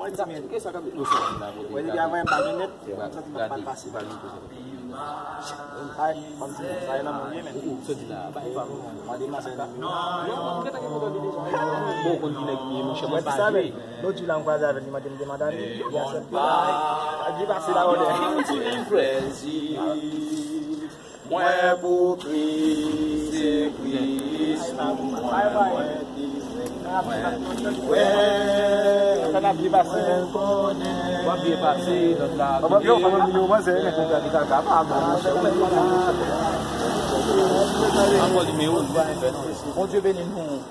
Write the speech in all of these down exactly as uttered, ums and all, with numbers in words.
Ki sa k ap di? Mwen di avan m pa gen nèt, m santi m ap mal pase. Ay, kòm si sa e nan moun ye, men. Ou soti la, bay pa mwen. Mande m nan sèl nan moun. Non, non, m gentan gen kontak li deja. Bon, ou konn ki nèg li ye, monchè, mwen pa jwe. Lòt jou la, m kwaze avè l, li mande m de madanmi, li aksepte. Li pase la, wòdè. Ki moun sou li, frè? Mwen pou Kris, se Kris pou mwen, mwen ki vle, mwen ki kwè. Sa n ap byen pase. W ap byen pase, lòt la. Ankò nimewo l. Bondye beni nou.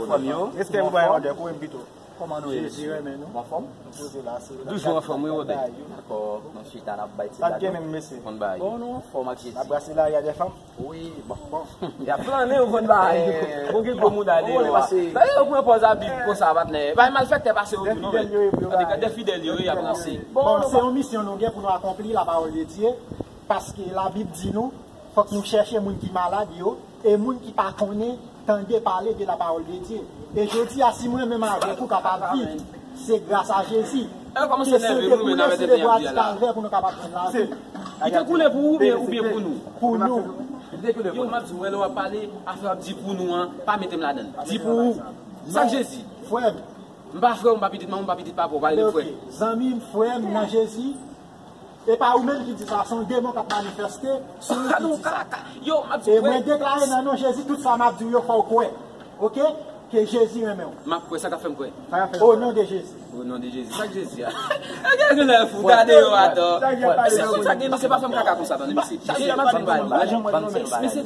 Fanmi yo. Respè pou Bayon Wòdè, kouri m pito. Kòman nou ye? Jezi renmen nou. Anfòm? Nou poze la, se la. Toujou anfòm, wi, Wòdè. Dakò, nou chita, n ap bay ti bladen. Sa k gen menm, mesye? Konn bay. Bon, nou anfòm ak Jezi. N ap brase lari a dè fanm? Wi, bon. Bon. Y ap flannen, ou konn bay. Eh, bon, gen gwo mouda deyò a. Dayè, yo pran pòz a Bib konsa, patnè. Bay malfektè pase yo tou, non, men. Gade, gade fidèl yo, y ap ranse. Bon, se yon misyon nou gen pou nou akonpli, la parole de Dieu, paske Labib di nou, fòk nou chèche moun ki malad yo, e moun ki pa konnen tande pale de la parole de Dieu. E jodi a, si mwen menm avèk ou kapab viv, se gras a Jezi. Ke Sentespri resevwa di Kalvè pou nou kapab jwenn lavi. Li te koule pou ou oubyen, oubyen pou nou? Pou nou. Yo, m ap di w, wè lè w ap pale, afè w ap di pou nou an, pa mete m ladan l. Di pou ou. Sa k Jezi? Frè m. M pa frè w, m pa pitit manman w, m pa pitit papa w, pale frè. Zanmi m, frè m nan Jezi, e pa ou menm ki di sa, se yon demon k ap manifeste sou ou ki di sa. Yo, m ap di w, e mwen deklare nan non Jezi, tout sa m ap di w yo, fò w kwè. Oke? Ke Jezi renmen w. M ap kwè, sa k ap fè m kwè? O non de Jezi. O non de Jezi. Sa k Jezi a? Gade lè fou, gade yo atò. Mesye, konn sa gen, mesye, pa fè m kaka konsa, tande, mesye. Mesye,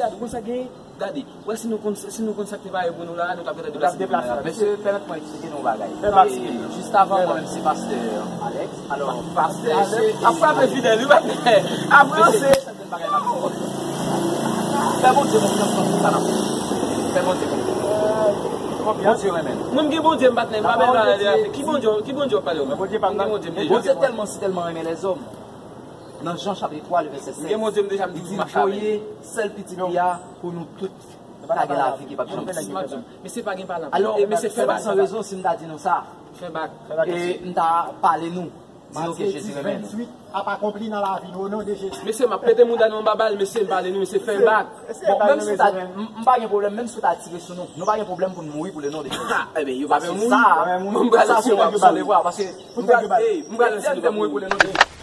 gade, konn sa gen. Gade, wè si nou konn, si nou konn sa k te pare pou nou la, nou t ap gentan deplase. Mesye, pèmèt mwen eksplike nou yon bagay. E, jis avan mwen menm, se pastè Alex. Alò, pastè Alex ap frape fidèl, wi, pastè. Ap ranse. Fè Bondye konfyans nan tout sa n ap fè. Fè Bondye konfyans. Bondye renmen nou. Mwen, m gen Bondye, m patnè, m pa bezwen ale afè. Ki Bondye, ki Bondye w ap pale w menm? Bondye tèlman, si tèlman renmen lèzòm. Nan Jan chapit twa, le vèsè sèz, li di l voye sèl pitit li a pou nou tout ta gen lavi ki p ap janm fini. Mesye pa gen palan. Alò, se pa san rezon si m ta di nou sa. Fè bak. E m ta pale nou. Di nou ke Jezi renmen nou. Matye dis, venntuit ap akonpli nan lavi nou, o non de Jezi. Mesye, m ap pete mouda nou anba bal, mesye, m pale nou, mesye, fè bak. Bon, menm si w ta, m, m pa gen pwoblèm, menm si w ta tire sou nou, nou pa gen pwoblèm pou n mouri pou le non de Jezi. Ebyen, yo pa fè mouri. Paske sa, m pral lese yo ap sove vre, paske m pral, ey, m pral lese yo ap mouri pou le non de Jezi.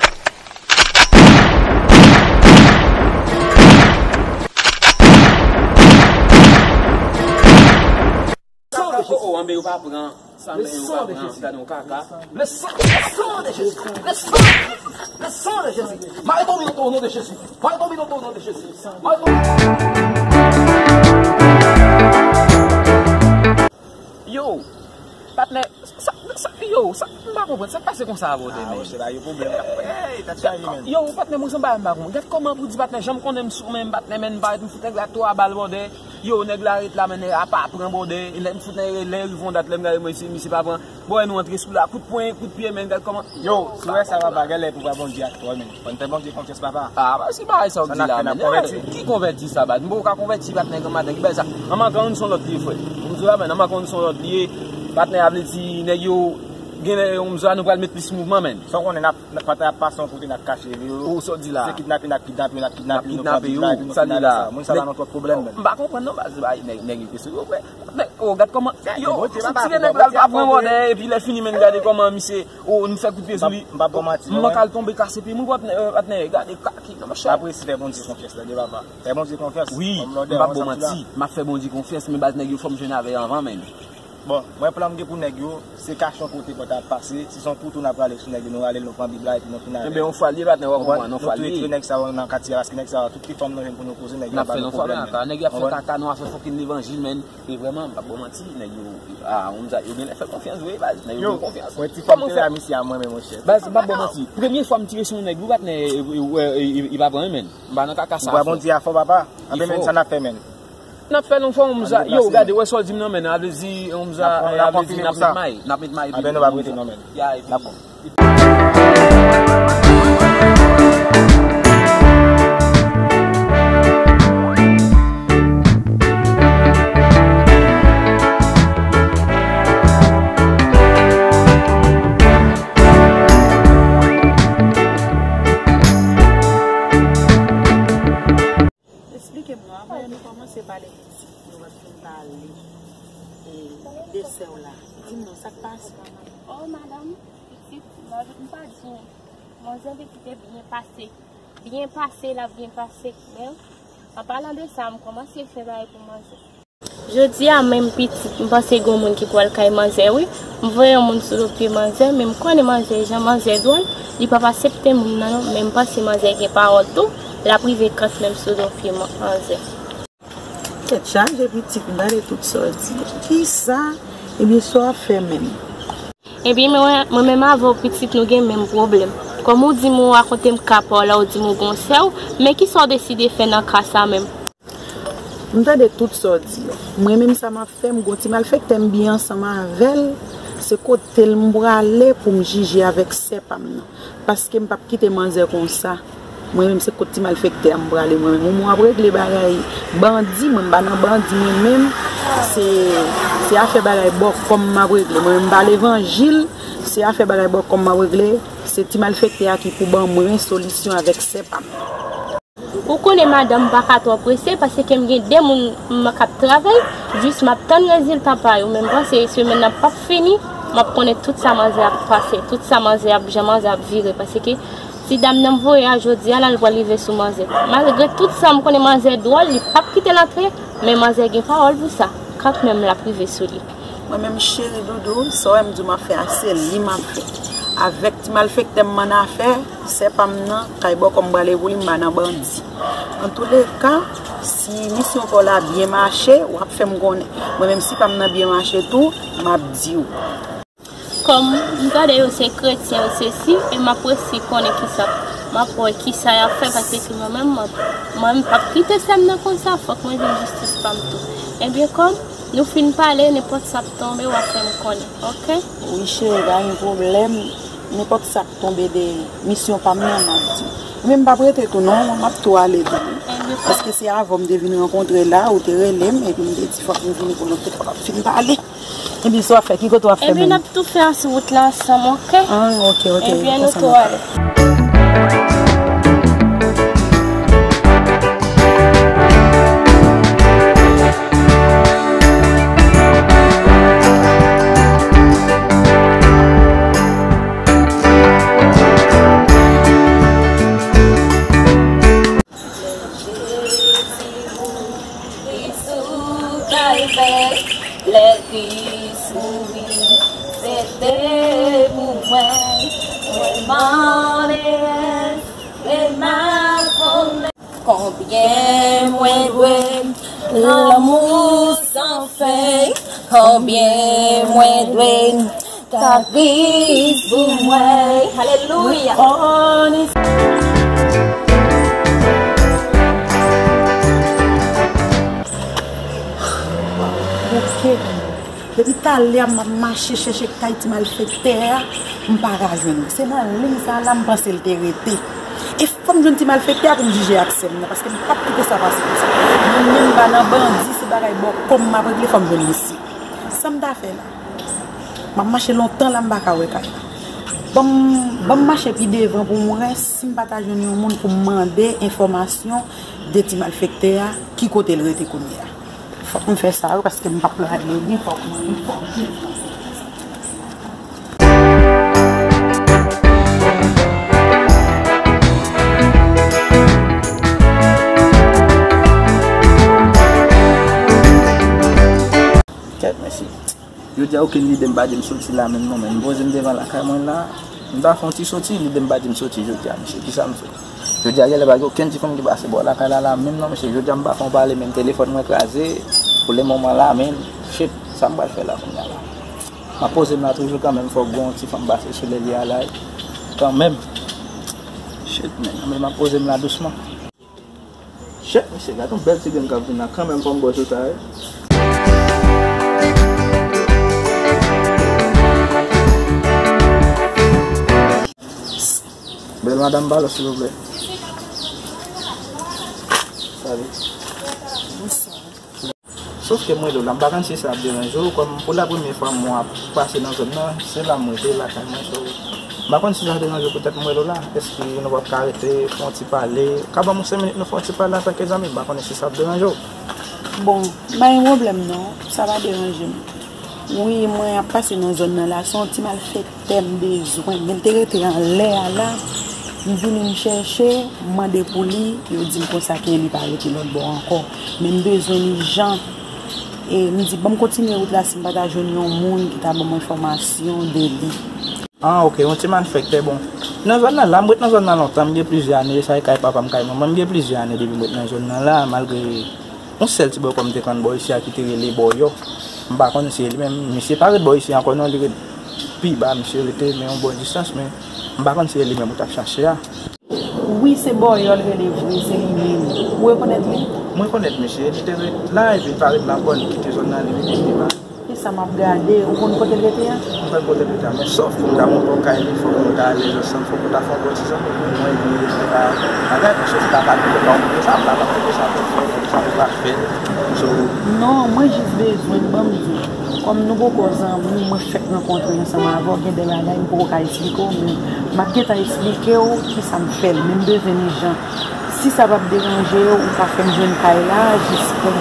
San de Jezi. Oh, oh, anben yo pa pran. San, anben yo pa pran. Gade yon kaka. Le sang, le sang de Jésus. Le sang, le sang de Jésus. Mare domino au nom de Jésus. Mare domino au nom de Jésus. Mare domino. Yo, patnè, sa, sa, yo, sa, m pa konprann. Sa k pase konsa, bòdè, men? Ah, se la, yo pwoblèm. Ey, tèt chaje, men. Yo, patnè, mwen se yon bagay m pa konprann. Gad kòman pou di patnè, jan m konnen m sou men, patnè, men m parèt m fout nèg la twa bal, bòdè. Yo, nèg la ret la, men nèg la pa pran, bòdè. Lè m fout nèg, lè rive yon dat, lè m gade mwen, se misye pa pran. Bòdè, nou antre sou la, kout pwen, kout pye, men gad kòman. Yo, si w wè sa, papa, genlè pou pa Bondye ak twa, men. Fò n fè Bondye konfyans, papa. Ah, pa si bagay sa w ap di la, men. Ki konvèti sa, baz? M poko ka konvèti, patnè, granmaten, ki bagay sa? An makan, nou se yon lòt li ye, frè. M di w la, men, an makan, nou se yon lòt li ye. Patnè, a vle di, nèg yo, genlè, m di w la, nou pral met plis mouvman, men. Sa w konnen, n ap, n ap, patnè, ap pase yon kote, n ap kache yo. Ou sa w di la? Se kidnape, n ap kidnape, n ap kidnape, nou pran bib la, epi nou fin avèk sa. Moun sa la nan twòp pwoblèm, men. M pa konprann, non, baz, nèg, nèg yo ke serye, frè. Nèg, oh, gad kòman, yo, fout tire nèg la, l pa pran bòdè, epi lè fini, men, gade kòman misye, oh, nou fè kout pye sou li. M p ap ba w manti, non. M manke al tonbe kase pye m, wi, patnè, patnè, gade kaki, non, monchè. Apre, si fè Bondye konfyans, tande papa. Fè Bondye konfyans. Wi, m p ap ba w manti, m ap fè Bondye konfyans, men baz nèg yo fò m jwenn avè yo anvan, men. Bon, mwen plan m gen pou nèg yo, se kache yon kote pòt ap pase, si se yon tou tou n ap rale sou nèg yo, nou rale l, nou pran bib la, epi nou fin avè yo. Enben, yon fwa l ye, patnè, w ap konprann, yon fwa l ye. Nou tou retire nèg sa yo nan katye a, paske nèg sa yo, tout ki fanm nou jwenn pou nou koze, nèg yo ap ba nou pwoblèm, men. Nèg yo ap fè kaka, nou ap fè fokin levanjil, men. E vrèman, m p ap ba w manti, nèg yo, ah, Hamza, yo genlè fè konfyans vre, baz. Nèg yo gen konfyans. Mwen ti fanm te la misye a mwen menm, monchè. Baz, m p ap ba w manti. Premye fwa m tire sou yon nèg, wi, patnè, e, e, e, e, e pa pran, men. M pa nan kaka sa. Ou pa Bondye a fò, papa. Anben, men, sa n ap fè, men. N ap fè l yon fwa, Hamza. Yo, gade, wè sa w di m nan, men. A vle di, Hamza, a vle di, n ap met may. N ap met may. Anben, nou p ap rete, non, men. Ya, epi. N ap bon. Sa k pase? Oh, madanm, pitit, m pa di w. Manzè te kite byen pase. Byen pase, l ap byen pase. Men, an palan de sa, m kòmanse fè bagay pou manzè. Jodi a menm pitit, m panse gen moun ki pral kay manzè, wi. M voye yon moun sou do pye manzè, men m konnen manzè, jan manzè dwòl, li p ap aksepte moun nan, non, men m panse manzè gen pawòl tou, l ap rive kanmenm sou do pye man-, manzè. Tèt chaje pitit, m gade tout sa w di. Kisa? Ebyen, sa w ap fè menm? Ebyen, mwen, mwen menm avè w pitit, nou gen menm pwoblèm. Kòm ou di m ou rakonte m ka pa w la, ou di m ou gen yon sè w, men kisa w deside fè nan ka sa menm? M tande tout sa w di yo. Mwen menm sa m ap fè, m gon ti malfektè m byen ansanm avè l, se kote l m prale pou m jije avèk sè pa m nan. Paske m p ap kite manzè konsa. Mwen menm se kot ti malfektè a m prale mwen menm. Ou mwen ap regle bagay bandi, mwen m pa nan bandi mwen menm. Se, se afè bagay bòkò m m ap regle. Mwen menm m pa levanjil, se afè bagay bòkò m m ap regle. Se ti malfektè a ki pou ban mwen solisyon avèk sè pa m. Ou konnen madanm m pa ka twò prese, paske m gen de moun m k ap travay, jis m ap tann rezilta pa yo, men m panse semèn nan p ap fini, m ap konnen tout sa manzè ap pase, tout sa manzè ap, jan manzè ap vire, paske ti dam nan m voye a jodi a la, l pral rive sou manzè. Malgre tout sa, m konnen manzè dwòl, li p ap kite l antre, men manzè gen pawòl pou sa, kanmenm l ap rive sou li. Mwen menm cheri doudou, sa w wè m di w m ap fè a, se li m ap fè. Avèk ti malfektè m ann afè, sè pa m nan, kay bòkò m prale pou li, m pa nan bandi. Antouleka, si misyon pa w la byen mache, w ap fè m konnen. Mwen menm si pa m nan byen mache tou, m ap di w. Kòm m gade yo se kretyen, yo se si, e m ap resi konnen kisa, m ap wè kisa y ap fè, paske mwen menm, mwen, mwen m p ap kite sè m nan konsa, fòk mwen jwenn jistis pa m tou. Ebyen, kòm nou fin pale, nenpòt sa ap tonbe, w ap fè m konnen, oke? Wi, cheri, pa gen pwoblèm. Nenpòt sa ap tonbe de misyon pa m nan, m ap di w. Mwen menm m p ap rete tou, non, m ap tou ale tou. Ebyen, pa Paske se avè w m te vin rankontre la, ou te rele m, epi m te di fòk m vini pou nou tout kapab fin pale. Ebyen, sa w ap fè? Ki kote w ap fè menm? Ebyen, n ap tou fè a sou wout la ansanm, oke? Ah, oke, oke. Ebyen, nou tou ale. Jezi mouri sou Kalvè, lè Kris mouri, se te pou mwen, mwen mande, e m a konnen. Konbyen mwen dwe lanmou san fen, konbyen mwen dwe Sakris pou mwen. Alelouya. Bouke. Depi talè a m ap mache chèche kay ti malfektè a, m pa ka jwenn li. Se nan liy sa la m panse l te rete. E fò m jwenn ti malfektè a pou m jije ak sè m nan, paske m p ap kite sa pase konsa. Mwen menm m pa nan bandi, se bagay bòkò m m ap regle, fò m jwenn misye. Sa m ta fè la? M ap mache lontan la, m pa ka wè kay la. Ban m, ban m mache pi devan pou m wè si m pa ta jwenn yon moun pou m mande enfòmasyon de ti malfektè a, ki kote l rete kounye a. Fòk m fè sa wi, paske m p ap lage li, fòk mwen, fòk mwen. Kèt, mesye. Jodi a, okenn lide m pa di m soti la menm non, men m poze m devan lakay mwen la. M ta fè yon ti soti, lide m pa di m soti jodi a, mesye. Kisa m fè? Jodi a, genlè pa gen okenn ti fanm ki pase bò lakay la, la menm non, mesye. Jodi a, m pa fè yon pale, menm telefòn mwen kraze. Pou le moman la, men, shit, sa m pral fè la kounye a la? M ap poze m la toujou kanmenm, fòk gon ti fanm pase sou lè li a la, kanmenm. Shit, men, men m ap poze m la dousman. Shit, mesye, gade yon bèl ti grenn k ap vin la kanmenm, fò m bwè sou sa, wi. Bèl madanm, balo, silvouplè. Salut. Bonsoir. Sòf ke m rele w la, m pa konn si sa ap deranje w, kòm pou la premye fwa mwen ap pase nan zòn nan, se la m rete lakay mwen, so, m pa konn si sa deranje w poutèt m rele w la, èske nou p ap ka rete fè yon ti pale, ka ban m yon senk minit nou fè yon ti pale antanke zanmi, m pa konnen si sa ap deranje w. Bon, pa gen pwoblèm non, sa pa deranje m. Wi, mwen ap pase nan zòn nan la, se yon ti malfektè m bezwen. Men l te rete anlè a la. M vini, m chèche, m mande pou li, yo di m konsa ke li pa rete lòt bò ankò. Men m bezwen li jan. E m di, ban m kontinye wout la si m pa ta jwenn yon moun ki ta ban m enfòmasyon de li. Ah, ok, yon ti malfektè, bon. Nan zòn nan la, m ret nan zòn nan lontan, m gen plizyè ane, sa e kay papa m, kay manman m, m gen plizyè ane depi m ret nan zòn nan la, malgre yon sèl ti bòkò m te konn bò isi a ki te rele Bòyò. M pa konn si e li menm, misye pa ret bò isi ankò non, li ret pi ba, misye rete, men yon bon distans, men m pa konn si e li menm ou t ap chache a. Wi, se Bòyò l rele vre, se li menm. Ou rekonèt li? Mwen rekonèt misye, li te ret la, epi li pa ret la ankò, li kite zòn nan, li rete pi ba. E sa m ap gade, ou konn kote l rete a? Mwen pa konn kote l rete a, men sòf pou m ta montre w kay li, fòk nou ta alèz ansanm, fòk ou ta fè yon bon ti zanmi pou mwen, epi li ta bagay, paske si ta pa gen pa w montre sa, m ta pa montre sa pou fè, sa pou pa fè. So, non, mwen jis bezwen, ban m di w, kòm nou poko zanmi, mwen fèk rankontre ansanm avè w, gen de bagay m poko ka esplike w, men m ap gentan esplike w kisa m fè l, men m bezwen li jan. Si sa p ap deranje w, ou ka fè m jwenn kay la, jis pou m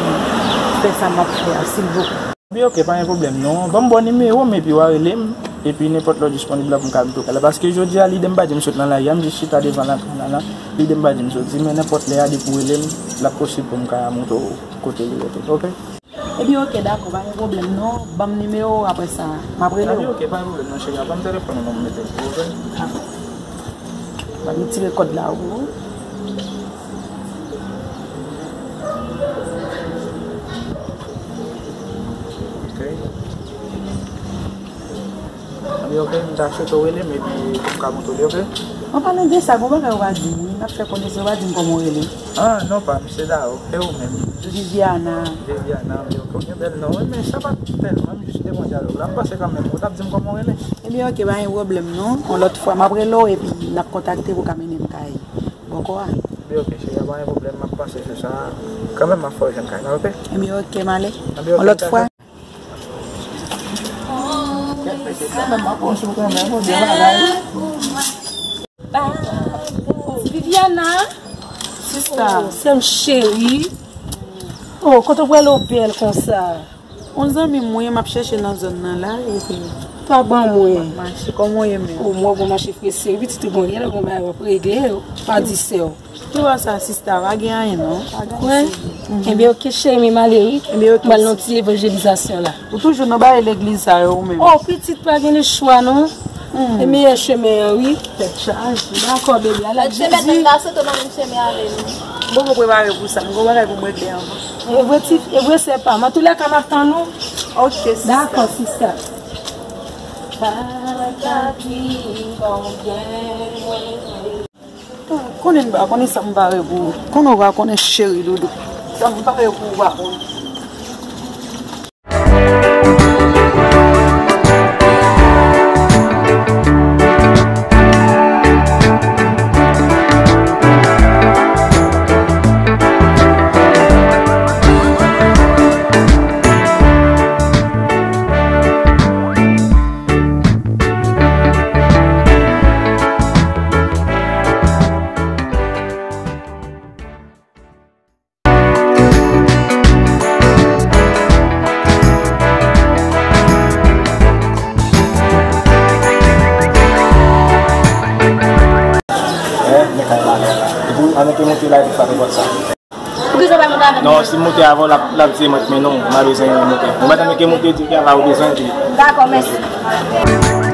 fè sa m ap fè a, silvouplè. Epi ok, pa gen pwoblèm non. Ban m ba w nimewo m epi w a rele m. Epi nenpòt lè w disponib la pou m ka vin tou kay la. Paske jodi a, lide m pa di m sot nan lari a, m jis chita devan lantri nan la. Lide m pa di m soti, men nenpòt lè a, depi w rele m, l ap posib pou m ka montre w kote li rete. Ok? Epi ok, dakò, pa gen pwoblèm non. Ban m nimewo w, apre sa, m ap rele w. Epi ok, pa gen pwoblèm non, cheri. Ban m telefòn ou non, m mete l pou ou, ok? Dakò. Ban m retire kòd la pou ou. Ok. Epi ok, m ta swete w rele m epi pou m ka montre w li, ok? An palan de sa, gon bagay ou pa di m, wi. N ap fè konesans, ou pa di m kòman w rele. Ah, non, pa m, se Dao. E ou menm? Viviana. Viviana, epi ok, w gen bèl non, wi, men sa pa tèlman, m jis te pran dyalòg la. M panse kanmenm, ou t ap di m kòman w rele. Ebyen, ok, pa gen pwoblèm non. Yon lòt fwa, m ap rele w epi n ap kontakte pou w ka mennen m kay bòkò a. Ebyen, ok, cheri, pa gen pwoblèm, m ap pase sou sa. Kanmenm, m ap fè w jwenn kay la, ok? Ebyen, ok, m ale. Ebyen, ok, yon lòt fwa. Viviana. Sista. Oh, sè m cheri. Oh, kote w prale w bèl konsa? Yon zanmi m, wi, m ap chèche nan zòn nan la, epi. Pa ban mwen. Mache, kòman w ye menm? Oh, mwen bon mache frese, wi, pitit ou bon, genlè gon bagay w ap regle, pa di sè w. Ki wè sa, sista, pa gen anyen non. Wè? Ebyen, ok, cheri, m ale, wi. Ebyen, ok. M al nan ti evanjelizasyon la. Ou toujou nan bagay legliz sa yo, ou menm? Oh, pitit, pa gen lechwa, non. E meyè chemen an, wi. Tèt chaje. Dakò, bebe, ala. Tèt chemen nan la, se tou nan menm chemen avè nou. Bon, mwen prepare pou sa. M gon bagay pou m regle anvan. E vre, ti, e vre, sè pa m. Antoulèka, m ap tann ou. Ok, sista. Dakò, sista. Konnen m pa konnen sa m pare pou ou. Konnen w pa konnen cheri doudou. Sa m pare pou ou pa konnen. Epi ann ke moute la epi frape pòt sa. Poukisa w pa monte avè m? Non, si m moute avè w, l ap, l ap di mwen, men non, m pa bezwen moute. Ou mèt ann ke moute, di ke la ou bezwen di. Dakò, mèsi.